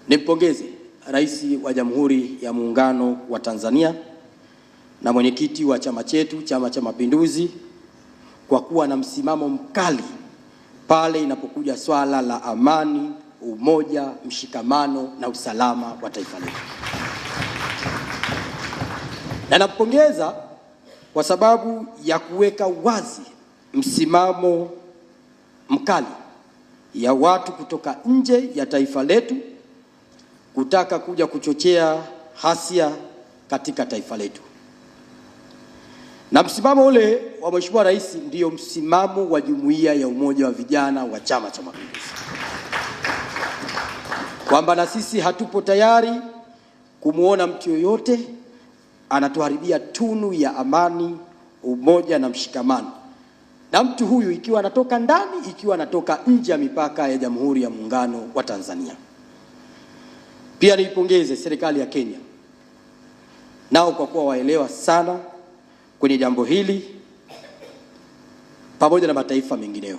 Nimpongeze Rais wa Jamhuri ya Muungano wa Tanzania na mwenyekiti wa chama chetu, Chama cha Mapinduzi, kwa kuwa na msimamo mkali pale inapokuja swala la amani, umoja, mshikamano na usalama wa taifa letu. Na nampongeza kwa sababu ya kuweka wazi msimamo mkali ya watu kutoka nje ya taifa letu kutaka kuja kuchochea ghasia katika taifa letu. Na msimamo ule wa Mheshimiwa Rais ndiyo msimamo wa Jumuiya ya Umoja wa Vijana wa Chama cha Mapinduzi, kwamba na sisi hatupo tayari kumwona mtu yoyote anatuharibia tunu ya amani, umoja na mshikamano, na mtu huyu ikiwa anatoka ndani, ikiwa anatoka nje ya mipaka ya Jamhuri ya Muungano wa Tanzania. Pia niipongeze serikali ya Kenya nao kwa kuwa waelewa sana kwenye jambo hili pamoja na mataifa mengineyo.